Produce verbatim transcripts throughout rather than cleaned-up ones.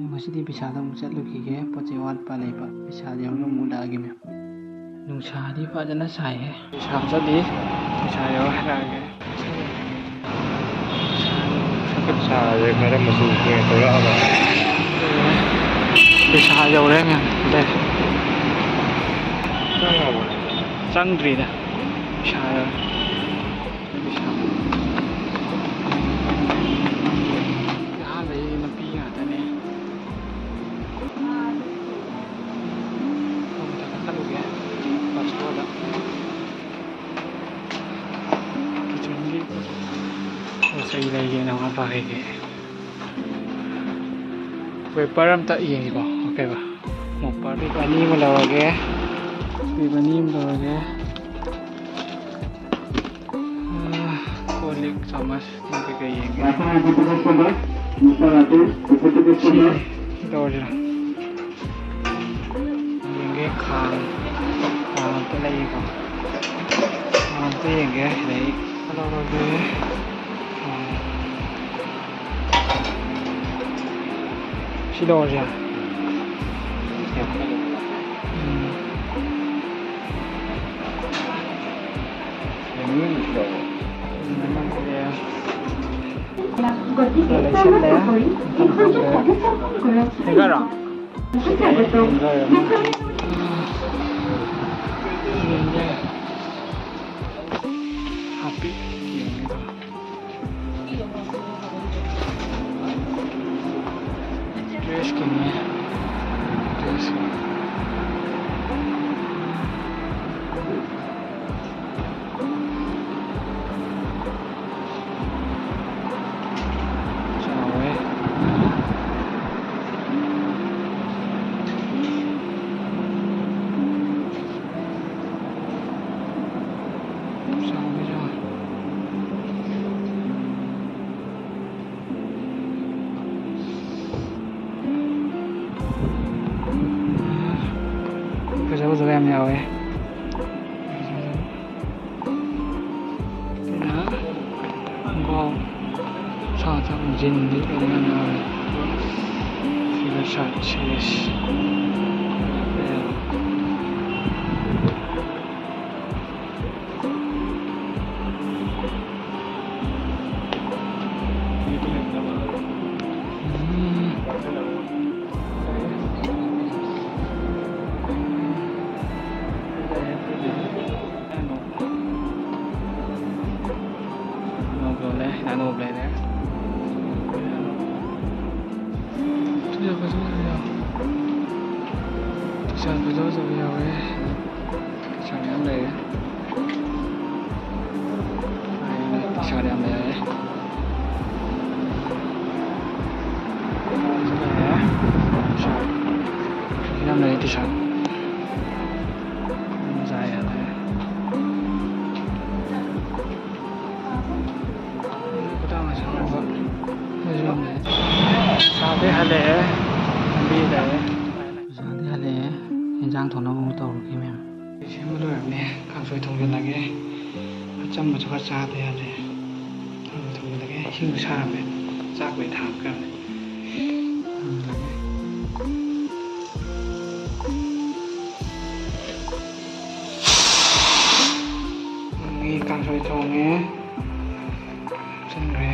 ꯉꯁꯤꯗꯤ ꯕꯤꯁꯥꯜꯗ ꯑꯃꯨꯛ ꯆꯠꯂꯨꯈꯤꯒꯦ, ꯄꯣꯠ ꯆꯩ ꯋꯥꯠꯄ ꯂꯩꯕ꯫ ꯕꯤꯁꯥꯜ ꯌꯧꯔꯒ ꯑꯃꯨꯛ ꯎꯠꯂꯛꯑꯒꯦ, ꯃꯦꯝ꯫ ꯅꯨꯡꯁꯥꯗꯤ ꯐꯖꯅ ꯁꯥꯏꯍꯦ꯫ ꯕꯤꯁꯥꯜ ꯆꯠꯂꯤ, ꯕꯤꯁꯥꯜ ꯌꯧꯔ ꯍꯥꯏꯔꯛꯑꯒꯦ꯫ ꯕꯤꯁꯥꯜꯁꯦ ꯀꯔꯝꯕ ꯆꯨꯒꯦ ꯇꯧꯔꯛꯑꯕ? ꯕꯤꯁꯥꯜ ꯌꯧꯔꯦ, ꯃꯦꯝ꯫ ꯂꯩ꯫ ꯆꯪꯉꯕꯣ? ꯆꯪꯗ꯭ꯔꯤꯗ꯫ ꯕꯤꯁꯥꯜ ꯌꯧꯔꯦ꯫ ꯕꯤꯁꯥꯜ꯫ ꯑꯍꯥꯟꯕꯩ ꯅꯨꯄꯤ ꯉꯥꯛꯇꯅꯦ꯫ ꯃꯊꯛꯇ ꯆꯠꯂꯨꯒꯦ꯫ First floorꯗ꯫ Kitchenꯒꯤ ꯄꯣꯠ ꯆꯩ ꯂꯩꯒꯦꯅ ꯋꯥꯠꯄ ꯀꯩꯀꯩ꯫ Wiper ꯑꯝꯇ ꯌꯦꯡꯒꯦꯀꯣ꯫ Okay ꯕ꯫ Mopper ꯑꯅꯤ ꯑꯃ ꯂꯧꯔꯒꯦ꯫ Sweep ꯑꯅꯤ ꯑꯃ ꯂꯧꯔꯒꯦ꯫ ꯑꯥ, ꯀꯣꯜ ꯂꯤꯛ ꯆꯥꯃꯁ ꯀꯩꯀꯩ ꯌꯦꯡꯒꯦ꯫ ꯁꯤ ꯇꯧꯔꯁꯤꯔ? ꯌꯦꯡꯒꯦ, ꯈꯥꯡ, ꯈꯥꯡ ꯑꯝꯇ ꯂꯩꯒꯦꯀꯣ꯫ ꯈꯥꯡ ꯑꯝꯇ ꯌꯦꯡꯒꯦ꯫ ꯁꯤꯗꯩ ꯂꯧꯔꯒꯦ꯫ ꯁꯤ ꯂꯧꯔꯁꯦ꯫ ꯎꯝ꯫ ꯂꯩꯁꯜꯂꯦ꯫ ꯍꯦꯡꯒꯔꯔꯣ? ꯍꯥꯞꯄꯤ꯫ Dressꯀꯤꯅꯦ꯫ Dressꯀꯤ꯫ ꯆꯥꯎꯋꯦ꯫ ꯆꯥꯎꯋꯦ, ꯆꯥꯎꯋꯦ꯫ ꯐꯖ ꯐꯖꯕ ꯌꯥꯝ ꯌꯥꯎꯋꯦ꯫ ꯁꯤꯅ ꯈꯣꯡꯒ꯭ꯔꯥꯎ ꯁꯥꯡ ꯁꯥꯡ ꯖꯤꯟꯒꯤ ꯀꯩꯅꯣ ꯌꯥꯝ ꯌꯥꯎꯋꯦ꯫ ꯁꯤꯡꯂꯩꯁꯤ꯫ ꯅꯥꯅꯣꯞ ꯂꯩꯔꯦ꯫ ꯐꯖ ꯐꯖꯕ ꯌꯥꯎꯋꯦ꯫ ꯇꯤ ꯁꯥꯔꯠ ꯃꯌꯥꯝ ꯂꯩꯔꯦ꯫ ꯇꯤ ꯁꯥꯔꯠ ꯌꯥꯝ ꯂꯩꯔꯦ꯫ ꯇꯤ ꯁꯥꯔꯠ ꯌꯥꯝ ꯂꯩꯔꯦ, ꯇꯤ ꯁꯥꯔꯠ꯫ ꯃꯣꯖꯥ ꯌꯥꯝ ꯂꯩꯔꯦ꯫ ꯁꯥꯗꯩ ꯍꯜꯂꯛꯑꯦ꯫ ꯂꯝꯕꯤꯗ ꯂꯩꯔꯦ꯫ ꯁꯥꯗꯩ ꯍꯜꯂꯛꯑꯦ꯫ ꯏꯟꯖꯥꯡ ꯊꯣꯡꯅꯕ ꯑꯃꯨꯛ ꯇꯧꯔꯒꯦ, ꯃꯌꯥꯝ꯫ ꯁꯦꯝꯕ ꯂꯣꯏꯔꯕꯅꯦ꯫ ꯀꯥꯡꯁꯣꯏ ꯊꯣꯡꯖꯤꯜꯂꯒꯦ꯫ ꯑꯆꯝꯕꯁꯨ ꯈꯔ ꯆꯥꯗ ꯌꯥꯗꯦ꯫ ꯀꯥꯡꯁꯣꯏ ꯊꯣꯡꯖꯤꯜꯂꯒꯦ꯫ ꯏꯁꯤꯡꯁꯨ ꯁꯥꯔꯝꯃꯦ꯫ ꯆꯥꯛꯄꯨꯗꯤ ꯊꯥꯡꯒꯠꯈ꯭ꯔꯕꯅꯦ꯫ ꯊꯣꯡꯖꯤꯜꯂꯒꯦ꯫ ꯀꯥꯡꯁꯣꯏ ꯊꯣꯡꯉꯦ꯫ ꯆꯪꯈ꯭ꯔꯦ꯫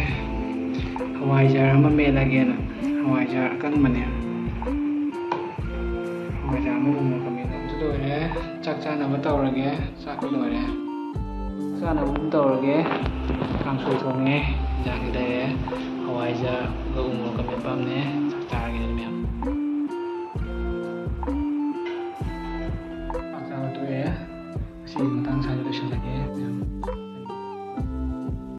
ꯍꯋꯥꯏꯖꯥꯔ ꯑꯃ ꯃꯦꯠꯂꯒꯦꯅ꯫ ꯍꯋꯥꯏꯖꯥꯔ ꯑꯀꯪꯕꯅꯦ꯫ ꯍꯋꯥꯏꯖꯥꯔ ꯑꯃ ꯎ ꯃꯣꯔꯣꯛꯀ ꯃꯦꯠꯂꯒꯦ꯫ ꯑꯗꯨ ꯂꯣꯏꯔꯦ꯫ ꯆꯥꯛ ꯆꯥꯅꯕ ꯇꯧꯔꯒꯦ꯫ ꯆꯥꯛ ꯂꯣꯏꯔꯦ꯫ ꯆꯥꯅꯕ ꯑꯗꯨꯝ ꯇꯧꯔꯒꯦ꯫ ꯀꯥꯡꯁꯣꯏ ꯊꯣꯡꯉꯦ꯫ ꯏꯟꯖꯥꯡꯗꯤ ꯂꯩꯔꯦ꯫ ꯍꯋꯥꯏꯖꯥꯔꯒ ꯎ ꯃꯣꯔꯣꯛꯀ ꯃꯦꯠꯄ ꯑꯃꯅꯦ꯫ ꯆꯥꯛ ꯆꯥꯔꯒꯦ ꯑꯗꯨ ꯃꯌꯥꯝ꯫